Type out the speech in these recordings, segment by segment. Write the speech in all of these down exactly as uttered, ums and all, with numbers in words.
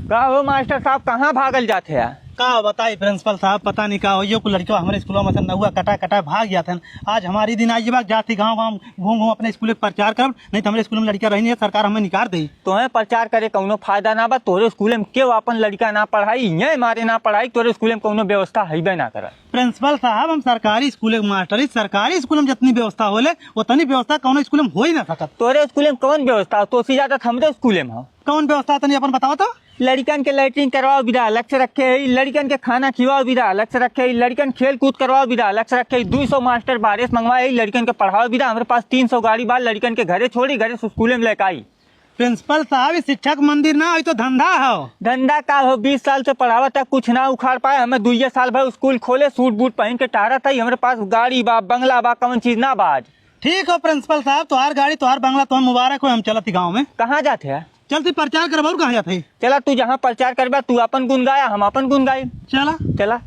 का हो मास्टर साहब, कहाँ भागल जात है? का बताई प्रिंसिपल साहब, पता नहीं का होइयो, कुल लड़िका हमरे स्कूल में से नौवा कटा कटा भाग जात हैं। आज हमारी दिन आई बा, जात ही गाँव गाँव घूम घूम अपने स्कूल के प्रचार करब, नहीं तो हमरे स्कूल में लड़िका रही नहीं है, सरकार हमें निकाल दे। तोहे प्रचार करे कौनो फायदा ना बा, तोरे स्कूल में केहू अपन लड़िका ना पढ़ाई, ये मारे ना पढ़ाई, तोरे स्कूल में कौनो व्यवस्था हईबे ना करे। प्रिंसिपल साहब, हम सरकारी स्कूल के मास्टर ही, सरकारी स्कूल में जितनी व्यवस्था होले, उतनी व्यवस्था कौनो स्कूल में हो ही ना सकत। तोरे स्कूल में कौन व्यवस्था हो? तोसे ज्यादा तो हमरे स्कूल में हो। कौन व्यवस्था, तनी अपन बताओ तो। लड़िकन के लैट्रिन करवाओ बिदा अलग से रखे है, लड़िकन के खाना खिलाओ बिदा अलग से रखे है, लड़िकन खेल कूद करवाओ बिदा अलग से रखे है, दो सौ मास्टर बाहरे से मंगवाए है, लड़िकन के पढ़ाओ बिदा, हमरे पास तीन सौ गाड़ी बा, लड़िकन के घरे छोड़ी, घरे से स्कूले में लेके आई। प्रिंसिपल साहब, ई शिक्षक मंदिर ना, ई तो धंधा हो। धंधा का हो, बीस साल से पढ़ावा तक कुछ ना उखाड़ पाए, हमें दुइये साल भर स्कूल खोले, सूट बूट पहन के टहरत है, हमरे पास गाड़ी बा, बंगला बा, कौन चीज ना बा आज। ठीक हो प्रिंसिपल साहब, तोहार गाड़ी, तोहार बंगला, तोहार मुबारक हो, हम चलत ही गाँव में। कहाँ जात है? चलती प्रचार करब, और कहाँ जात है? चला, तू जहाँ प्रचार करबा, तू अपन गुन गाया, हम अपन गुन गाई। चला। चला।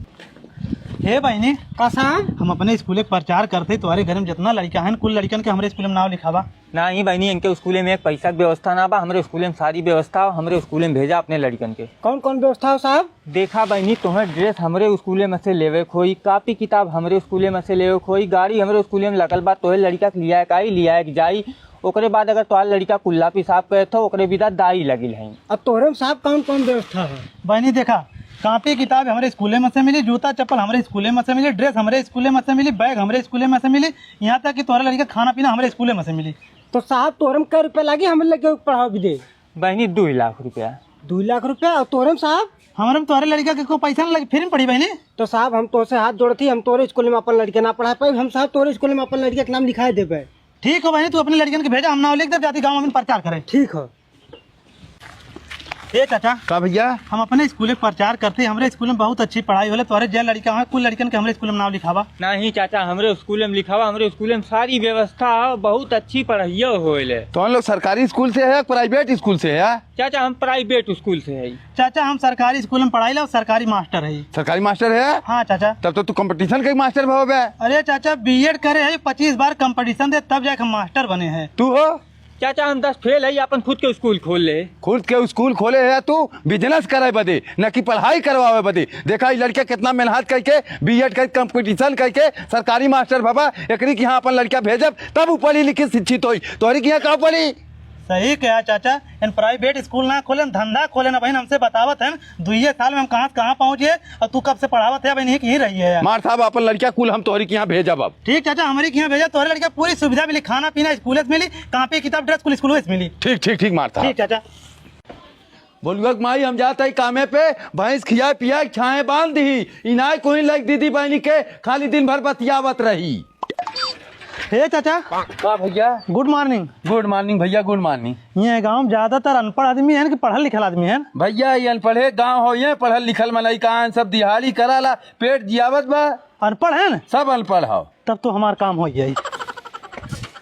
हे बहिनी। का साहब? हम अपने स्कूल के प्रचार करते, तोहरे घर में जितना लड़िका हैं, कुल लड़िकन के हमरे स्कूल में नाव लिखावा। नाही बहिनी, इनके स्कूले में एक पैसा के व्यवस्था ना बा। हमरे स्कूले में सारी व्यवस्था हो, हमरे स्कूले में भेजा अपने लड़िकन के। कौन कौन व्यवस्था हो साहब? देखा बहिनी, तोहे ड्रेस हमरे स्कूले में से लेवे के होई, कापी किताब हमरे स्कूले में से लेवे के होई, गाड़ी हमरे स्कूले में लगल बा, तोहे लड़िका के लियाए के आई, लियाए के जाई। ओकरे बाद अगर तोहार लड़िका कुल्ला पेशाब करत हो, ओकरे बिदा दाई लगिल है। अब तोहरे में साहब कौन कौन व्यवस्था है? बहिनी देखा, कापी किताब हमरे स्कूले में से मिली, जूता चप्पल हमरे स्कूले में से मिली, ड्रेस हमरे स्कूले में से मिली, बैग हमरे स्कूले में से मिली, यहाँ तक कि तोहरे लड़िका खाना पीना हमरे स्कूले में से मिली। तो साहब, तोहरे में कै रुपया लागी, हमरे लड़िका के पढ़ाओ भी दे? बहिनी, दुई लाख रुपया। दुई लाख रुपया? और तोहरे में साहब? हमरे में तोहरे लड़िका के कोई पैसा ना लगे, फ्री में पढ़ी बहिनी। तो साहब, हम तोहसे हाथ जोड़त ही, हम तोहरे स्कूल में अपन लड़िका ना पढ़ा पाई, हम साहब तोहरे स्कूल में अपन लड़िका के नाम लिखाए देबे। ठीक हो बहिनी, तू अपने लड़िकन के भेजा, हम नाव लिख देब, जाती गाँव में प्रचार करे। ठीक हो। ए चाचा। का भैया? हम अपने स्कूल के प्रचार करते, हमरे स्कूल में बहुत अच्छी पढ़ाई होले, तोहरे जे लड़िका हैं, कुल लड़िकन के हमरे स्कूल में नाव लिखावा। नहीं चाचा, हमरे स्कूल में लिखावा, हमरे स्कूल में सारी व्यवस्था है, बहुत अच्छी पढ़ाइयो होले। तो हम लोग सरकारी स्कूल से है, प्राइवेट स्कूल से है? चाचा, हम प्राइवेट स्कूल से है। चाचा, हम सरकारी स्कूल में पढ़ाई ला, सरकारी मास्टर है। सरकारी मास्टर है? हाँ चाचा। तब तो तू कंपटीशन के मास्टर भवे बे। अरे चाचा, बीएड करे है, पच्चीस बार कंपटीशन दे, तब जाके हम मास्टर बने हैं। तू हो? चाचा, हम दस फेल है, अपन खुद के स्कूल खोल ले। खुद के स्कूल खोले है, तू बिजनेस करे बदे, न कि पढ़ाई करवावे बदे। देखा, ई लड़का कितना मेहनत करके, बीएड करके, कंपटीशन करके सरकारी मास्टर भवा, एकरी के यहाँ अपन लड़का भेजब, तब उ पढ़ी लिखी शिक्षित होई। तोहरी के यहाँ का पढ़ी? सही कहा चाचा, इन प्राइवेट स्कूल ना खोलेन, धंधा खोलेन। अब हमसे बतावत हैं, दुइये साल में हम कहाँ से कहाँ पहुँचे, और तू कब से पढ़ावत है, अब इन्हीं की ही रही है। मार साहब, अपन लड़का कुल हम तोहरी के यहाँ भेजब अब। ठीक चाचा, हमरी के यहाँ भेजा, तोहरे लड़का पूरी सुविधा मिली, खाना पीना स्कूल से मिली, कापी किताब ड्रेस कुल स्कूल से मिली। ठीक, ठीक, ठीक मार साहब। ठीक चाचा। बोलुआ के माई, हम जात हई कामे पे, भैंस खियाए पियाए छाहे बांध दीही, इनाय कोई लाइक दीदी बहनी के खाली दिन भर बतियावत रही। हे चाचा। का भैया? गुड मॉर्निंग। गुड मॉर्निंग भैया, गुड मॉर्निंग। ये गांव में ज्यादातर अनपढ़ आदमी है कि पढ़ल लिखल आदमी है? भैया, ये अनपढ़े गांव हो, ये पढ़ल लिखल मनई कहाँ हैं, सब दिहाड़ी कराला, पेट जियावत बा। अनपढ़ है न? सब अनपढ़ हो। तब तो हमार काम हो जाई।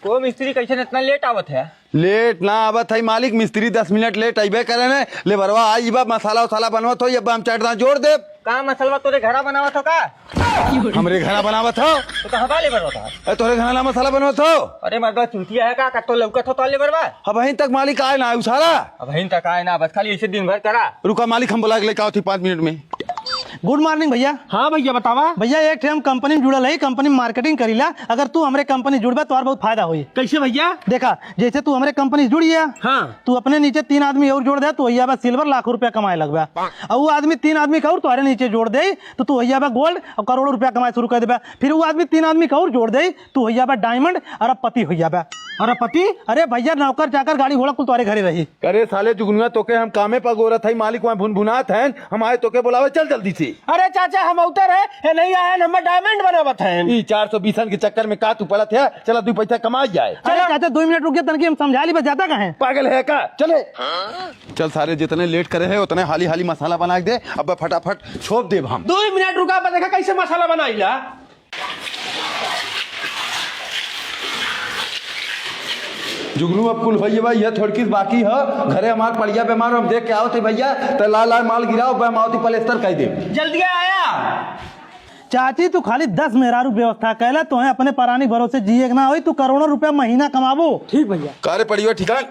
ओ मिस्त्री, कैसे इतना लेट आवत है? लेट ना आवत है मालिक, मिस्त्री दस मिनट लेट अइबे करे ने। लेबरवा आई बा, मसाला उसाला बनवत हो, ये बा हम चार दाना जोड़ देब। का मसलवा तोरे घरा बनावत हो का? हमरे घरा बनावत हो? तो कहाँ बा लेबरवा का? ए, तोरे घरा ना मसाला बनवत हो? अरे मर्दवा चूतिया है का, कत्तो लौकत हो तो लेबरवा? अबहिन तक मालिक आए ना, उसाला। अबहिन तक आए ना, बस खाली ऐसे दिन भर करा। रुका मालिक, हम बुला के लेके आवत ही पाँच मिनट में। गुड मॉर्निंग भैया। हाँ भैया, बतावा। भैया, एक ठे हम कंपनी में जुड़ल है, कंपनी में मार्केटिंग करीला। अगर तू हमरे कंपनी जुड़बे, तोहार बहुत फायदा होई। कैसे भैया? देखा, जैसे तू हमरे कंपनी से जुड़ी है, हाँ। तू अपने नीचे तीन आदमी और जोड़ दे, तो भैया बस सिल्वर लाख रुपया कमाए लगबे। और वो आदमी तीन आदमी का और तोहरे नीचे जोड़ दे, तो तू भैया बा गोल्ड और करोड़ों रुपया कमाए शुरू कर देबे। फिर वो आदमी तीन आदमी का और जोड़ दे, तू भैया बा डायमंड अरबपति हो जाबे। अरबपति? अरे भैया, नौकर चाकर गाड़ी घोड़ा कुल तोहरे घरे रही। अरे साले जुगनुआ, तोके हम कामे पर गोरत हई, मालिक वहाँ भुनभुनात हैं, हम आए तोके बुलावे, चल जल्दी से। अरे चाचा, हम उतर है, ये नहीं आए, हम डायमंड बनावत हैं। ई चार सौ बीसन के चक्कर में का तू पड़त है, चला दू पैसा कमाई जाए। अरे चाचा, दो मिनट रुकिए, तनकी हम समझा ली, बस जाता कहाँ है? पागल है का? चले। चल सारे, जितने लेट करे हैं उतने हाली हाली मसाला बना के दे, अब फटाफट छोप देब हम। दो मिनट रुका, बस देखा कैसे मसाला बनाईला। जुगनू, अब कुल होइए बा, यह थोड़की बाकी ह। घरे हमार पड़िया बीमार, हम देख के आवत है भैया, त लाल लाल माल गिराओ, बे हम आवत ही पलेस्तर कइ देब। जल्दी आया। चाची, तू खाली दस मेहरारू व्यवस्था कैला, तोहे अपने परानी भरोसे जिए के ना होई, तू करोड़ों रुपया महीना कमाबो। ठीक भैया। का रे पड़ियो ठिकान?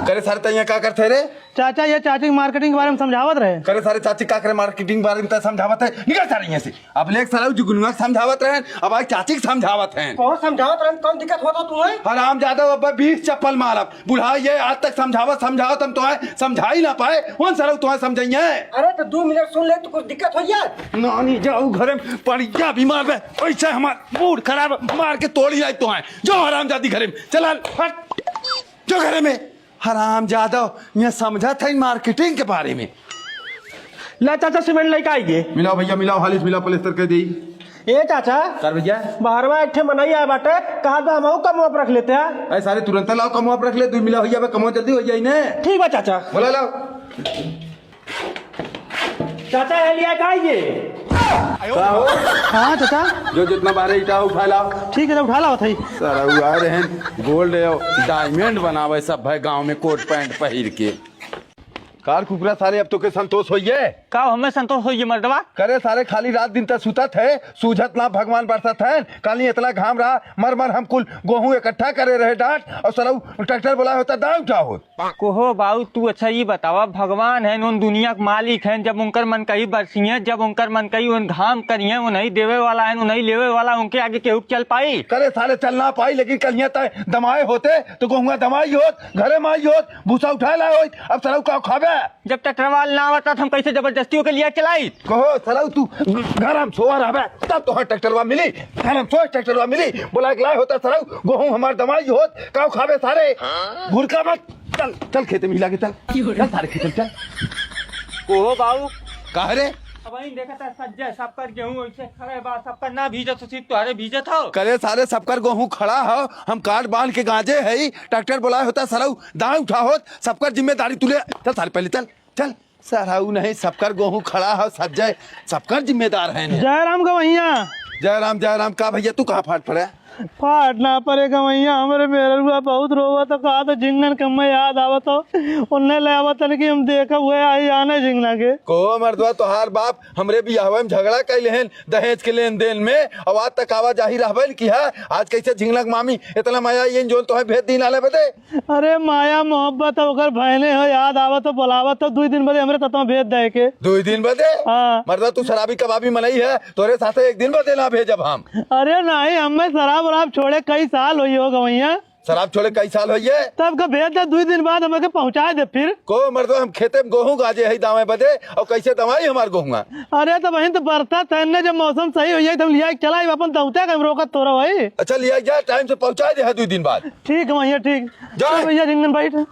करे सारे तैया का करते रे? चाचा, ये चाची के marketing के बारे में समझावत रहे। करे सारे चाची का करे marketing के बारे में तै समझावत है? निकल सारे यहाँ से। अब लेक सारे जुगनुआ के समझावत रहे, अब आई चाची के समझावत हैं। कौन समझावत रहे? कौन दिक्कत होता तुम्हें? हराम जादा, अब बीस चप्पल मारब। बुढ़ा ये आज तक समझावत समझावत हम तोहे समझा ही ना पाए, कौन सरऊ तोहे समझाइए? अरे तो दो मिनट सुन ले तो कुछ दिक्कत हो जाए। नानी जाऊ घरे में पड़िया बीमार बे, ऐसे हमार मूड खराब, मार के तोड़ी आई तोहे। जो हराम जादी घरे में, चला हट, जो घरे में। हराम जादा, ये समझत है marketing के बारे में। ला चाचा, सीमेंट लेके आइए। मिलाओ भैया, मिलाओ, हालिस मिलाओ, प्लास्टर कर दी। ए चाचा, कर भैया। बाहरवा एक ठे मनई आए बाटे, कहा तो हमहू कमवा पर रख लेते हैं। अरे सारे तुरंत लाओ, कमवा पर रख ले, दो मिला हो जाए, कमवा जल्दी हो जाए ने। ठीक बा चाचा। बोला लाओ। चाचा, ये लिया का ये? का हो? हाँ चाचा। जो जितना बारे ईटा उठा लाओ। ठीक है, तो उठा लाओ थई। सारा वो आ रहे हैं, gold और diamond बनावे सब है गांव में, कोट पैंट पहिर के। कार कुकरा सारे, अब तो के संतोष होइए? का हमें संतोष होइए मर्दवा? करे सारे, खाली रात दिन त सुतत है, सूझत ना भगवान बरसत है। काली इतना घाम रहा, मर मर हम कुल गोहूं इकट्ठा करे रहे डांट, और सरऊ ट्रैक्टर बोला होता दांव उठा होत। कोहो बाऊ, तू अच्छा ये बतावा, भगवान है उन दुनिया के मालिक हैं, जब उनकर मन कही बरसिए, जब उनकर मन कही उन घाम करिए, उन्हीं देवे वाला है, उन्हीं लेवे वाला, उनके आगे केहू चल पाई? करे सारे चल ना पाई, लेकिन कलिया तय दमाए होते तो गोहुआ दमाई होत, घरे माई होत, भूसा उठाए लाए होत। अब सरऊ का खाबे? जब ट्रैक्टर वाला ना आवता, तो हम कैसे जबरदस्ती होके लिया चलाई? कहो सरऊ, तू घर हम सोआ रहबे, तब तोहर ट्रैक्टरवा मिली, घर हम सोए ट्रैक्टरवा मिली। बोला के लाए होता सरऊ, गोहूं हमार दमाई होत, काव खाबे सारे? भुरका मत, चल, चल खेते में हिला के चल, चल सारे खेते में चल। कोहो बाऊ। काहे रे? अब वहीं देखा था सज्जय, सबकर गेहूं ऐसे खड़े बा, सबकर ना भीजत हो, सिर्फ तोहरे भीजत हो। करे सारे, सबकर गोहूं खड़ा हो, हम काट बांध के गांजे है, ट्रैक्टर बोलाए होता सरऊ, दांव उठा होत, सबकर जिम्मेदारी तू ले। चल सारे पहले चल, चल। सरऊ नहीं, सबकर गोहूं खड़ा हो सज्जय, सबकर जिम्मेदार है ने। जय राम गवैया। जय राम, जय राम। का भैया तू कहाँ फाट पड़ा? फाट ना पड़े गवैया, हमरे मेहरुआ बहुत रोवत हो, कहा तो झिंगन के हमें याद आवत हो, उन्हें ले आवत तन कि हम देखब हुए आई आने झिंगना के। को मर्दवा, तोहार बाप हमरे बियाहवे में झगड़ा कैले हैं दहेज के लेन देन में, और आज तक आवाजाही रहबे न किहा। आज कैसे झिंगना के मामी इतना मया ये जोन तोहे भेज दी नाले बदे? अरे माया मोहब्बत ओकर भयने हो, याद आवत हो, बोलावत हो, दुई दिन बदे हमरे ततवा भेज दे के। दुई दिन बदे? हाँ। मर्दा तू शराबी कबाबी मनई है, तोरे साथे एक दिन बदे ना भेजब हम। अरे नहीं, हमें शराब वराब छोड़े कई साल होई हो गवैया। शराब छोड़े कई साल होई है? तब का भेज दे, दुई दिन बाद हमके पहुँचाए दे फिर। को मर्दा हम खेते में गोहूँ गाजे है दावे बदे, और कैसे दवाई हमार गोहुआ? अरे तो बहिन तो बरसात है न, जब मौसम सही होई है तो हम लिया के चलाई अपन दौते के हम रोकत तोरा भाई। अच्छा लिया जा, टाइम से पहुँचाए दे है दुई दिन बाद। ठीक है भैया, ठीक। जा। चल भैया, झिंगन बैठ।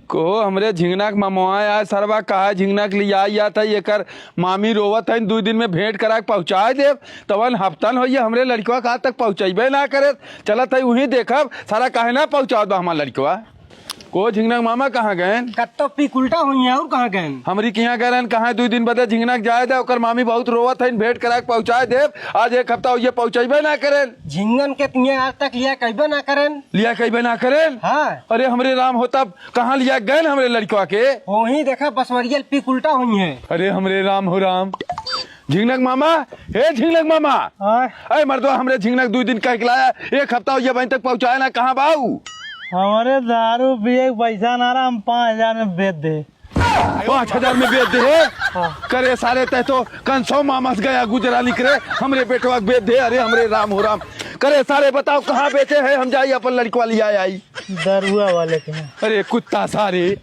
को हमरे झिंगना के ममवा आए सरवा, कहा झिंगना के लिए आई जात है, एकर मामी रोवत है, दुई दिन में भेंट करा के पहुँचाए देब। तवन हफ्तन होइए हमरे लड़कवा का आज तक पहुँचैबे ना करे। चलत है वहीं देखब सारा काहे ना पहुँचावत बा हमार लड़कवा। को झिंगना के मामा कहाँ गएन? कत्तो पीक उल्टा हुई है और कहाँ गएन? हमरी किहाँ गए रहन, कहाँ दुई दिन बदे झिंगना के जाए दे, ओकर मामी बहुत रोवत है, भेंट करा के पहुँचाए देब। आज एक हफ्ता होइए पहुँचैबे ना करेन। झिंगन के तिहे आज तक लिया कहबे ना करेन। लिया कहबे ना करेन? हाँ। अरे हमरे राम हो, तब कहाँ लिया गए हमरे लड़कवा के? वहीं देखा बसवरियल पीक उल्टा हुई है। अरे हमरे राम हो राम। झिंगनक मामा, हे झिंगनक मामा। हाँ। अरे मर्दवा, हमरे झिंगनक दुई दिन कह के लाया, एक हफ्ता हो गया, अबहीं तक पहुँचाए ना, कहाँ बाऊ? हमरे दारू पिए के पैसा ना रहा, हम पाँच हजार में बेच दे। पाँच हजार में बेच दे है? हाँ। करे सारे, तै तो कन सौ मामा से गया गुजरा निकरे, हमरे बेटवा के बेच दे। अरे हमरे राम हो राम। करे सारे, बताओ कहाँ बेचे है, हम जाई अपन लड़कवा लिया आई। दरुआ वाले के यहाँ। अरे कुत्ता सारे।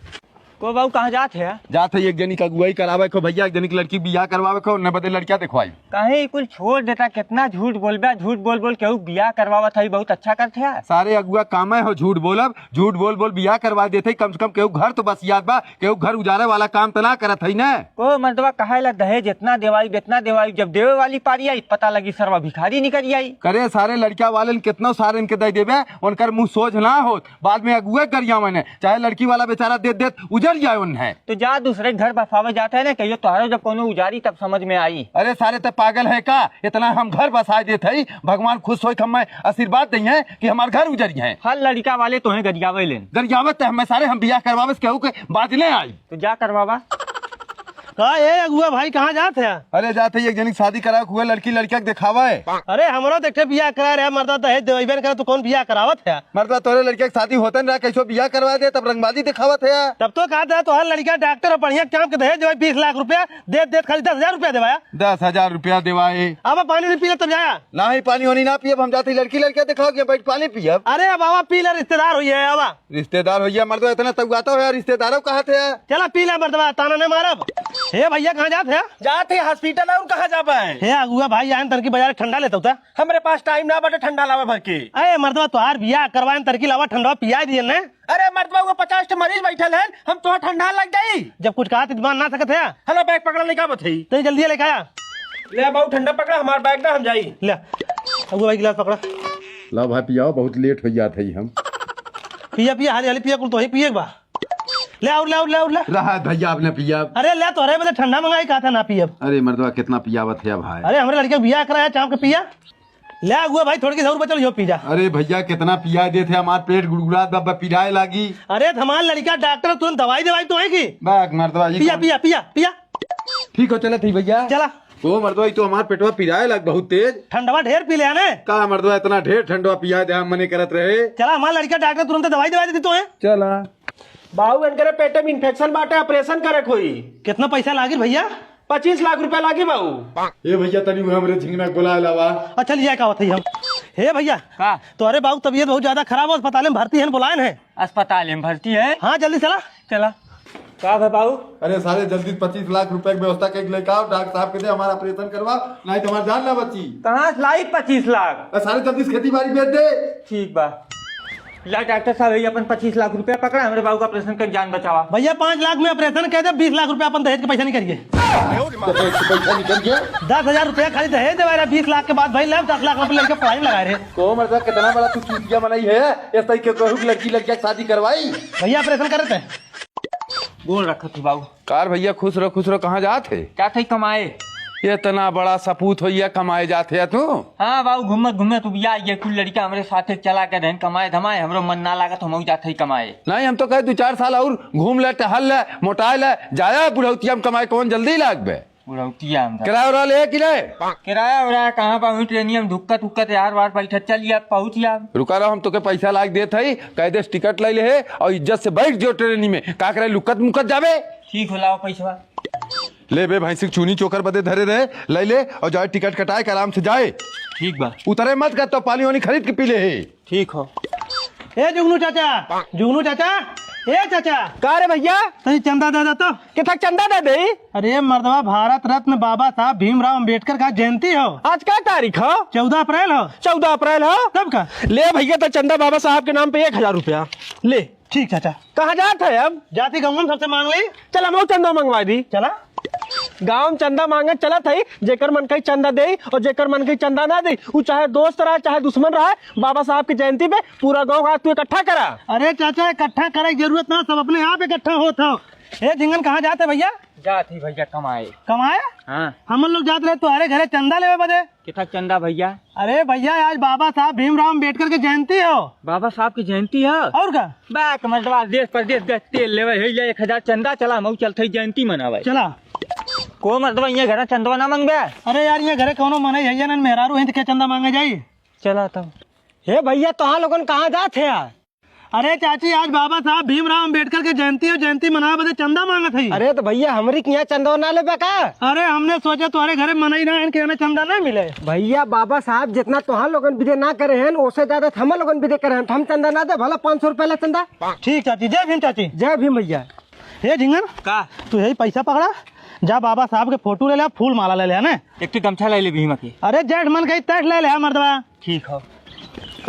को बाबू कहाँ जात है? जात है एक जनी के अगुवाई करावे को भैया, एक जनी के लड़की बियाह करवावे को, उन्हें बदे लड़किया देखवाई। काहे ई कुल छोड़ देता, कितना झूठ बोलबे, झूठ बोल बोल केहू बियाह करवावत है, बहुत अच्छा करत है। सारे अगुआ कामे हो झूठ बोलब, झूठ बोल बोल बियाह करवा देते, कम से कम केहू घर तो बसियात बा, केहू घर उजारे वाला काम तो ना करत है ना। को मर्दवा कहे ला दहेज इतना देवाई, इतना देवाई, जब देवे वाली पारी आई, पता लगी सरवा भिखारी निकल आई। करे सारे लड़किया वाले कितनो सारे इनके दे देबे, उनकर मुंह सोझ ना होत, बाद में अगुए गरियावन है, चाहे लड़की वाला बेचारा देत देत उजर जाए उन्हें। तो जा दूसरे घर बसावे जात है ना, कहियो तोहरो जब कोनो उजारी तब समझ में आई। अरे सारे ते पागल है का? इतना हम घर बसाए देत हई, भगवान खुश होई, हमें आशीर्वाद दई है कि हमार घर उजरी है। हर लड़का वाले तोहे गरियावे लेन। गरियावत ते हमें सारे हम बियाह करवावे से केहू के बाज नहीं आई। तो जा करवावा। का ए अगुआ भाई, कहाँ जात है? अरे जात है, एक जनी के शादी करावे के हुए, लड़की लड़किया के देखावा है। अरे हमरो देखे बियाह करा रहे मर्दा, दहेज देवेबे न करे, तू कौन बियाह करावत है? मर्दा तोरे लड़किया के शादी होते न रहा, कैसो बियाह करवा दे, तब रंगबाजी दिखावत है। तब तो कहत है तोहर लड़किया डॉक्टर हो, बढ़िया काम के दहेज देवे, बीस लाख रुपया दे, दे खाली दस हजार रुपया देवाया। दस हजार रुपया देवाए। अब पानी नहीं पी ले तब जाया। नाही, पानी वानी ना पियब, हम जाते लड़की लड़किया देखाओ के बैठ पानी पियब। अरे अब आवा पी ले, रिश्तेदार होइए, आवा। रिश्तेदार होइए मर्दवा, इतना तउआता हो यार, रिश्तेदारों कहा थे यार। चला पी ले मर्दवा, ताना न मारब। हे भैया, कहाँ जात है? जात है hospital, और कहाँ जाबे? हे अगुआ भाई, आयन तनकी बाजार ठंडा लेता होता। हमरे पास time ना बाटे ठंडा लावे भर के। अरे मर्दवा, तोहार बियाह करवाएन तनकी लावा ठंडवा पिया दिए ने। अरे मर्दवा, वो पचास ठे मरीज बैठल हैं, हम तोहार ठंडा लग जाई। जब कुछ कहा तो मान ना सकत है। हेलो, bag पकड़ा, लेके आवत है। तो जल्दी लेके आया। ले बाबू, ठंडा पकड़ा, हमार bag ना, हम जाई। ले, अगुआ भाई गिलास पकड़ा। ला भाई पियाओ, बहुत late हो जात है हम। पिया, पिया, हाली, हाली पिया, कुल तो ही पिए के बा। ले और, ले और, ले और, ले। रहा भैया, आपने पिया। अरे ले, तोहरे बदे ठंडा मंगाई, कहा था ना पियब। अरे मर्दवा, कितना पियावत है भाई। अरे हमरे लड़के के बियाह कराया, चाप के पिया। ले अगुआ भाई, थोड़ी की और बचल, यो पी जा। अरे भैया, कितना पिया देत है, हमार पेट गुड़गुड़ात बा, बा, पिराए लागी। अरे हमार लड़का डॉक्टर, तुरंत दवाई देवाई तो है की? बाक मर्दवा, ई पिया, कौन पिया, पिया, पिया। ठीक हो, चलत ही भैया। चला। ओ मर्दवा, ई तो हमार पेटवा पिराए लाग बहुत तेज। ठंडवा ढेर पी ले आने। का मर्दवा, इतना ढेर ठंडवा पिया दे, हम मने करत रहे। चला, हमार लड़का डॉक्टर तुरंत दवाई देवाई देती तो है। चला। बाबू, इनकरे पेटे में infection बाटे, operation करे के होई। कितना पैसा लागी भैया? पच्चीस लाख रुपया लागी बाबू। ए भैया, तनी हमरे झिंगना के बुलाए लावा। अच्छा, लिया का होत है हम। हे भैया, का? तोहरे बाबू तबीयत बहुत ज्यादा खराब हो, अस्पताल में भर्ती है, बुलाए हैं। अस्पताल में भर्ती है? हाँ, जल्दी चला। चला। का भा बाबू? अरे सारे, जल्दी पच्चीस लाख रुपया के व्यवस्था करके लेके आओ, डॉक्टर साहब के दे, हमारा operation करवा, नहीं तो हमार जान ना बची। कहाँ से लाई पच्चीस लाख? अरे सारे, जल्दी से खेती बाड़ी बेच दे। ठीक बा। ला डॉक्टर साहब, ये अपन पच्चीस लाख रुपया पकड़ा, हमरे बाबू का operation कर जान बचावा। भैया, पाँच लाख में operation कह दे, बीस लाख रुपया अपन दहेज के पैसा निकल गए। दहेज के पैसा निकल गया? दस हजार रुपया खाली दहेज देवा रहे, बीस लाख के बाद भाई लाभ दस लाख रुपया लड़के पढ़ाई में लगा रहे। तो मतलब कितना बड़ा तू चूतिया बनाई है, इस तरीके के कहू कि लड़की लड़किया के शादी करवाई। भैया, operation करत है। गोड़ रखत ही बाबू। कार भैया, खुश रहो, खुश रहो। कहाँ जात है? जात है कमाए। इतना बड़ा सपूत होइया, कमाए जात है तू? हाँ बाबू, घूमत घूमत उबिया ये कुल लड़का हमरे साथे चला के रहन कमाए धमाए, हमरो मन ना लागत, हमहू जात है कमाए। नहीं, हम तो कहे दो चार साल और घूम ले, टहल ले, मोटाए ले, जाया बुढ़ौतिया में कमाए, कौन जल्दी लागबे? बुढ़ौतिया में। किराया उराया ले कि नहीं? किराया उराया कहाँ बा? वहीं ट्रेनिया में धुक्कत उक्कत यार वार बैठत चल या पहुँच या। रुका रहो, हम तोके पैसा लाग देत हई, कह दे टिकट ले ले है और इज्जत से बैठ जो ट्रेनी में। का करे, लुकत मुकत जाबे? ठीक हो, लाओ पैसवा। ले बे, भैंसी के चूनी चोकर बदे धरे रहे, ले ले और जाए टिकट कटाए के आराम से जाए। ठीक बा। उतरे मत कर, तो पानी वानी खरीद के पी ले है। ठीक हो। ए जुगनू चाचा, जुगनू चाचा, ए चाचा। का रे भैया? तनी चंदा दे दे तो। कितना चंदा दे दे? अरे मर्दवा, भारत रत्न बाबा साहब भीमराव अंबेडकर का जयंती हो। आज का तारीख हो? चौदह अप्रैल हो। चौदह अप्रैल हो? तब का? ले भैया, तो चंदा बाबा साहब के नाम पे एक हजार रुपया ले। ठीक चाचा। कहाँ जात है अब? जाती गाँव में सबसे मांग ली। चल, हमहू चंदा मंगवा दी। चला। गाँव में चंदा मांगे चलत है, जेकर मन कही चंदा दे और जेकर मन कही चंदा ना दे, उ चाहे दोस्त रहे चाहे दुश्मन रहे, बाबा साहब की जयंती पे पूरा गाँव का तू इकट्ठा करा। अरे चाचा, इकट्ठा करे की जरूरत ना, सब अपने आप इकट्ठा होत हो। ए झिंगन, कहाँ जात है भैया? जात ही भैया कमाए। कमाए? हाँ। हमन लोग जात रहे तुम्हारे घरे चंदा लेवे बदे। कितना चंदा भैया? अरे भैया, आज बाबा साहब भीमराव अंबेडकर की जयंती हो। बाबा साहब की जयंती है? और का? बा, कमर दबा, देश परदेश गए तेल लेवे, हे ले एक हजार चंदा, चला, मऊ चलते ही जयंती मनावे। चला। को मर्दवा, ये घरे चंदवा ना मंगबे? अरे यार, ये घरे कौनो मनई है या ना, मेहरारू है तो क्या चंदा मांगे जाई? चला तब। हे भैया, तोहार लोगन कहाँ जात है यार? अरे चाची, आज बाबा साहब भीमराव अंबेडकर के जयंती और जयंती मनावे बदे चंदा मांगत है। अरे तो भैया, हमरी के यहाँ चंदा ना लेबे का? अरे हमने सोचा तुम्हारे घरे मनई ना है, इनके यहाँ चंदा ना मिले। भैया, बाबा साहब जितना तोहार लोगन बिदे ना करे हैं, ओसे ज्यादा हम लोगन बिदे करे हैं, तो हम चंदा ना दे, भला पाँच सौ रुपया ला चंदा। ठीक चाची, जय भीम चाची। जय भीम भैया। हे झिंगन, का? तू यही पैसा पकड़ा, जा बाबा साहब के फोटो ले ले, फूल माला ले ले, है ना? एक ठे गमछा ले ले भीमा के। अरे जेठ मन कही तेठ ले ले, मर्दवा। ठीक हो।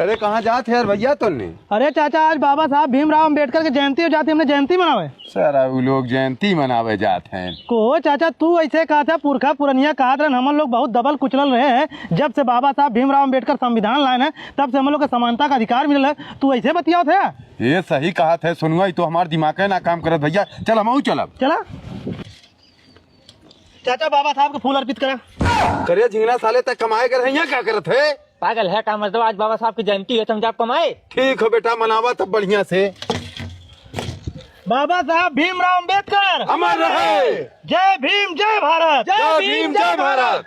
अरे कहाँ जात है यार भैया तोने? अरे चाचा, आज बाबा साहब भीमराव अंबेडकर के जयंती हो जाती, हमने जयंती मनावे। सारा उ लोग जयंती मनावे जात हैं। को चाचा, तू ऐसे कहा था, पुरखा पुरनिया कहा था, हमन लोग बहुत दबल कुचलल रहे हैं। जब से बाबा साहब भीमराव अंबेडकर संविधान लाए हैं, तब से हम लोग के समानता का अधिकार मिलल है। तू ऐसे बतियावत है? ये सही कहा थे, सुनवा, ई तो हमार दिमाग है ना काम करत भैया। चल, हमहू चलब। चला। चाचा, बाबा साहब के फूल अर्पित करा। करे झिंगना साले, तक कमाए कर है, यहाँ क्या करत है? पागल है का मर्दवा, आज बाबा साहब की जयंती है, तुम जाब कमाए। ठीक हो बेटा, मनावा तब बढ़िया से। बाबा साहब भीमराव अंबेडकर अमर रहे। जय भीम, जय भारत। जय भीम, जय भारत।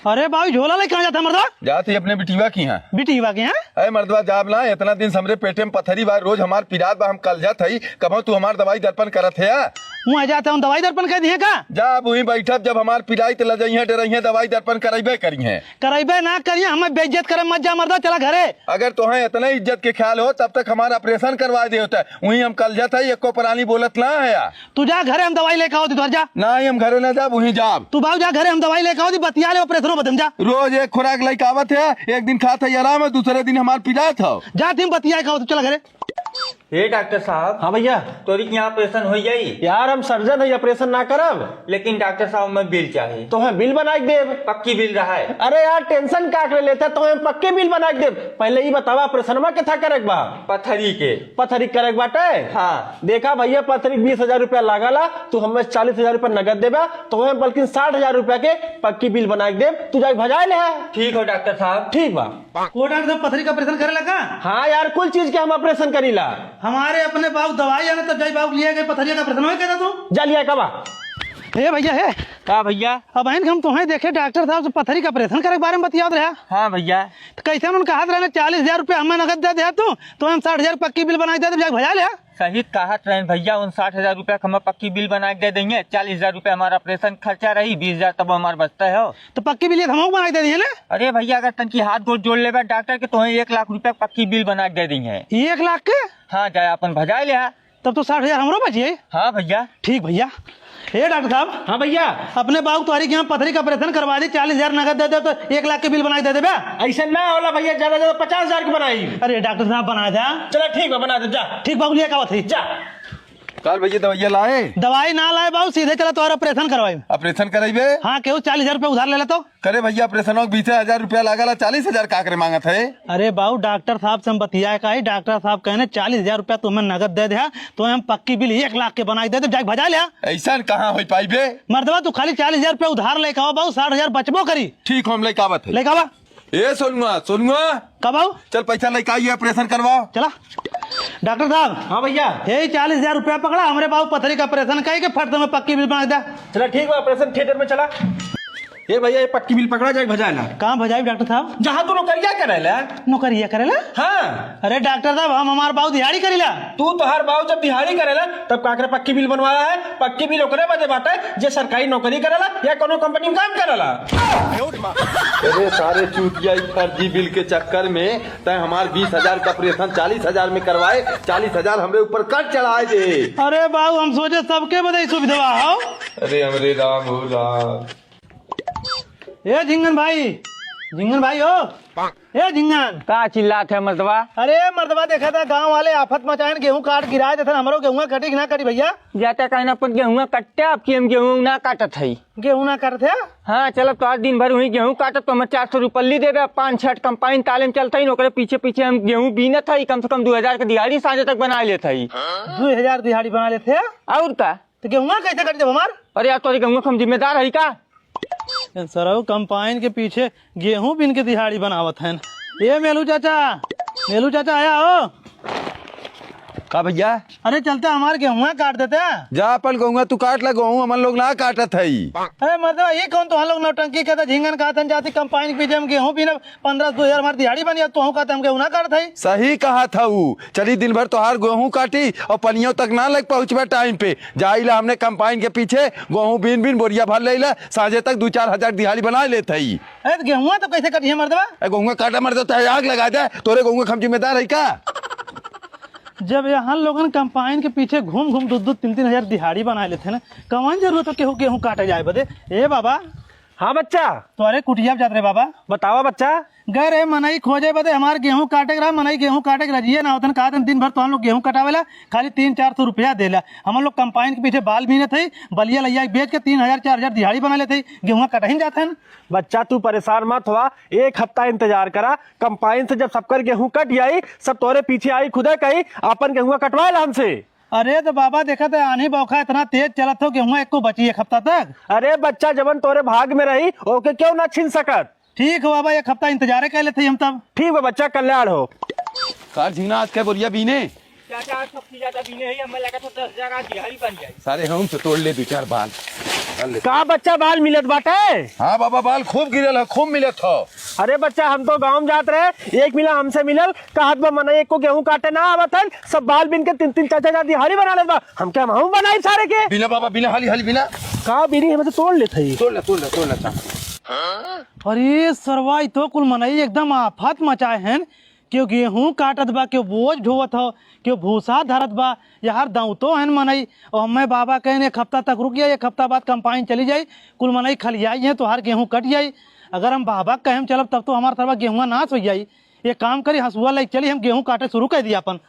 अरे बाबू, झोला लेके कहाँ जाता है मर्दवा? जात ही अपने बिटिवा की यहाँ। बिटिवा के यहाँ? अरे मर्दवा, जाब ना, इतना दिन से हमरे पेटे में पथरी बा, रोज हमार पिरात बा, हम कलजत हई, कबहूँ तू हमार दवाई दर्पण करत है? वहाँ जाता हूँ, दवाई दर्पण कर दिए का? जा, अब वहीं बैठब, जब हमार पिराई त लजइहें, डरइहें, दवाई दर्पण करइबे करिहें। करइबे ना करिहें, हमें बेइज्जत करे मत जा मर्दवा, चला घरे। अगर तोहें इतना इज्जत के ख्याल हो, तब तक हमार ऑपरेशन करवा दे होता। वहीं हम कलजत है, एको प्राणी बोलत ना है या। तू जा घरे, हम दवाई लेके आओ दी तोहर, जा। ना, हम घरे ना जाब, वहीं जाब। तू बाबू जा घरे, हम दवाई लेके आओ दी, बतिया ले, ऑपरेशनो बदम जा। रोज एक खुराक लेके आवत है, एक दिन खात है आराम है, दूसरे दिन हमार पिरात है। जा, तुम बतिया के आओ, तू चला घरे। हे डॉक्टर साहब। हाँ भैया। तोरी के यहाँ ऑपरेशन हो जाई? यार, हम सर्जन है, ऑपरेशन ना करब। लेकिन डॉक्टर साहब, मैं बिल चाही। तो हम बिल बना के देब। पक्की बिल रहा है? अरे यार, टेंशन का ले लेता, तो हम पक्के बिल बना के देब। पहले ये बतावा, ऑपरेशन में कितना करे के बा? पथरी के। पथरी करे के बाटे? हाँ। देखा भैया, पथरी बीस हजार रुपया लागला, तू हमें चालीस हजार रुपया नगद देबा, तो हम बल्कि साठ हजार रुपया के पक्की बिल बना के देब, तू जाके भजाए ले। ठीक हो डॉक्टर साहब। ठीक बा। वो डॉक्टर साहब, पथरी का ऑपरेशन करे लगा? हाँ यार, कुल चीज के हम ऑपरेशन करीला। हमारे अपने बाबू दवाई आने तब जाई बाबू लिए गए पथरिया का ऑपरेशन होए कहता तू। जा लिया कबा। हे भैया, हे। का भैया? अब आइन हम तोहें देखे डॉक्टर साहब से पथरी का ऑपरेशन करे के बारे में बतियावत रहा। हाँ भैया। तो कैसे उन्होंने कहा रहे चालीस हजार रुपया हमें नगद दे दे तू, तो हम साठ हजार पक्की बिल बनाई दे दे, जाके भजा ले। सही कहत रहेन भैया, उन साठ हजार रुपया के हमें पक्की बिल बना के दे देंगे, चालीस हजार रुपया हमारा ऑपरेशन खर्चा रही, बीस हजार तब हमार बचता है हो। तो पक्की बिल ये हमहू बना के दे दिए ना। अरे भैया, अगर तनकी हाथ गोड़ जोड़ लेबे डॉक्टर के, तो एक लाख रुपया पक्की बिल बना के दे देंगे। एक लाख के? हाँ, जाए अपन भजाए ले। तब तो साठ हजार हमरो बच जाई। हाँ भैया। ठीक भैया। ए डॉक्टर साहब। हाँ भैया। अपने बाबू तोहरी के यहाँ पथरी का ऑपरेशन करवा दी, चालीस हजार नगद दे दे तो एक लाख के बिल बना के दे देबे। ऐसे ना होला भैया, ज्यादा ज्यादा पचास हजार के बनाई। अरे डॉक्टर साहब बना दे। चला ठीक बा, बना दे, जा। ठीक बाबू, लिए का बात है? जा। काल भैया दवाइया लाए? दवाई ना लाए बाबू, सीधे चला तोहरा ऑपरेशन करवाई। ऑपरेशन कराइबे? हाँ, केहू चालीस हजार रुपया उधार ले ले तो। करे भैया, ऑपरेशनवा के बीसे हजार रुपया लागल, चालीस हजार का करे मांगत है? अरे बाबू, डॉक्टर साहब से हम बतियाए का ही, डॉक्टर साहब कहने चालीस हजार रुपया तुम्हें नगद दे दे, तो हम पक्की बिल एक लाख के बनाई दे दे, जाके भजा ले। ऐसा कहाँ हो पाई बे? मर्दवा, तू खाली चालीस हजार रुपया उधार लेके आओ बाबू, साठ हजार बचबो करी। ठीक हो, हम लेके आवत है। लेके आवा। ए सोनुआ, सोनुआ। का बाबू? चल पैसा लेके आइए, ऑपरेशन करवाओ। चला। डॉक्टर साहब। हाँ भैया। यही चालीस हजार रुपया पकड़ा, हमरे बाबू पथरी का ऑपरेशन कहे के फट तुम्हें पक्की बिल बना दे। चला ठीक बा, ऑपरेशन थिएटर में चला। ए भैया, ये पक्की बिल पकड़ा, जाके भजाए ला। कहाँ भजाई डॉक्टर साहब? जहाँ तू नौकरिया करेला। नौकरिया करेला? हाँ। अरे डॉक्टर साहब, हम हमार बाबू दिहाड़ी करीला। तू तोहार बाबू जब दिहाड़ी करेला, तब का करे पक्की बिल बनवाया है? पक्की बिल ओकरे बदे बाटे जे सरकारी नौकरी करेला या कोनो कंपनी में काम करेला। अरे सारे चूतिया, ई फर्जी बिल के चक्कर में तैं हमार बीस हजार का ऑपरेशन चालीस हजार में करवाए, चालीस हजार हमरे ऊपर कट चढ़ाए दे। अरे बाबू, हम सोचे सबके बदे ई सुविधा हो। अरे हमरे राम हो राम। ए झिंगन भाई, झिंगन भाई हो, ए झिंगन। का चिल्लात है मर्दवा? अरे मर्दवा, देखा था गांव वाले आफत मचाएन, गेहूं काट गिराए देथन, हमरो गेहुआ कटी कि ना कटी भैया? जाता कहना अपन गेहुआ कट्टे, आपकी हम गेहूं ना काटत है। गेहूं ना काटत है? हाँ, चलो तो आज दिन भर वही गेहूं काटत, तो हमें चार सौ रुपये ली देबे, पाँच छठ कंपाइन ताले में चलता ही, ओकरे पीछे पीछे हम गेहूं बीनत है, कम से कम दो हजार के दिहाड़ी साँझे तक बना लेत है। दो हजार दिहाड़ी बना लेत है? और का? तो गेहुआ कैसे कट जब हमार? अरे यार, तोरे गेहुआ के हम जिम्मेदार है का? सरऊ कंपाइन के पीछे गेहूं बीन के दिहाड़ी बनावत हैं। ए मेलू चाचा, मेलू चाचा आया हो। का भैया? अरे चलते हमार गेहुआ काट देते। जा अपन गेहुआ तू काट ला, गेहूं हमन लोग ना काटत हई। अरे मर्दवा, ये कौन तो हम लोग नौटंकी कहता, झिंगन कहत हैं, जाती कंपाइन के पीछे हम गेहूं बीनब, पन्द्रह सौ, दो हजार हमार दिहाड़ी बनी, अब तोहू कहते हम गेहूं ना काटत हई। सही कहत हऊ, चली दिन भर तोहार गेहूं काटी और पनियों तक ना लग पहुँचबे टाइम पे। जाइला हमने कंपाइन के पीछे गेहूं बीन बीन बोरिया भर लेला, साँझे तक दो चार हजार दिहाड़ी बना लेत हई। अरे तो गेहुआ तो कैसे कटी है मर्दवा? ए, गेहुआ काटा मर्दवा, चाहे आग लगा दे, तोरे गेहुआ के हम जिम्मेदार है का? जब यहाँ लोगन कंपाइन के पीछे घूम घूम दो दो तीन तीन हजार दिहाड़ी बना लेते हैं ना, कौन जरूरत है केहू गेहूं काटे जाए बदे? ए बाबा। हाँ बच्चा। तोरे कुटिया पे जात रहे बाबा। बतावा बच्चा। गए रहे मनई खोजे बदे, हमार गेहूं काटे के रहा, मनई गेहूं काटे के रजिए ना होतन, कहतन दिन भर तो हम लोग गेहूं कटावेला, खाली तीन चार सौ रुपया देला। हम लोग कंपाइन के पीछे बाल बीनत हई, बलिया लैया के बेच के तीन हजार चार हजार दिहाड़ी बना लेत हई, गेहुआ कटहिन जात हन। बच्चा तू परेशान मत हुआ, एक हफ्ता इंतजार करा, कंपाइन से जब सबकर गेहूं कट जाई, सब तोरे पीछे आई खुदे कही, आपन गेहुआ कटवाए ला हमसे। अरे तो बाबा देखत है आन्ही बौखा इतना तेज चलत हो, गेहुआ एको बची एक हफ्ता तक। अरे बच्चा जवन तोरे भाग में रही, ओके क्यों ना छीन सकत? ठीक हो बाबा, एक हफ्ता इंतजारे कर लेते हम तब। ठीक बा बच्चा, कल्याण हो। कार झिंगना आज के बोरिया बीने? चाचा, आज सबसे ज्यादा बीने है, हमें लगा था दस हजार आज दिहाड़ी बन जाई। सारे हम से तोड़ ले दो चार बाल। बाल ले। का बच्चा बाल मिलत बाटे? हाँ बाबा, बाल खूब गिरल है, खूब मिलत हो। अरे बच्चा, हम तो गाँव में जात रहे, एक मिला हमसे मिलल, कहत बा मनई एको गेहूं काटे ना आवत है, सब बाल बीन के तीन तीन चार चार हजार दिहाड़ी बना लेत बा। हम क्या हमहूं बनाई सारे के? बिना बाबा, बिना, हाली हाली बिना। का बीनी, हमें तो तोड़ लेत है। तोड़ ले, तोड़ ले, तोड़ ले, चाचा। अरे सरवा, ई तो कुल मनई एकदम आफत मचाए हैं। केहू गेहूं काटत बा, केहू बोझ ढोवत हो, केहू भूसा धरत बा। यार दौतो हन मनई। और हमें बाबा कहन एक हफ्ता तक रुक जाई, एक हफ्ता बाद कंपाइन चली जाई, कुल मनई खलियाई हैं, तोहार गेहूं कट जाई। अगर हम बाबा के कहे में चलब तब तो हमार तरफ गेहुआ नाश हो जाई। एक काम करी, हंसुआ लेके चली, हम गेहूं काटे शुरू कर दिया अपन।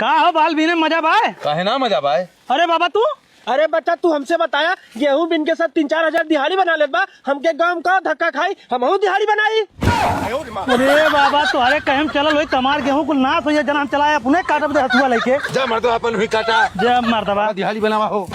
का हो बाल बीने, मजा बाय? काहे ना मजा बाय? अरे बाबा तू, अरे बच्चा, तू हमसे बताया, गेहूं बीन के सब तीन चार हजार दिहाड़ी बना लेत बा, हमके गांव का धक्का खाई, हमहू दिहाड़ी बनाई। अरे बाबा, तोहरे कहे में चलल होई, तमार गेहूं कुल नाश होई, जना हम चलाए अपने काटब दे हथुआ लेके। जा मर्दवा, अपन हुई काटा। जा मर्दवा। दिहाड़ी बनावा हो।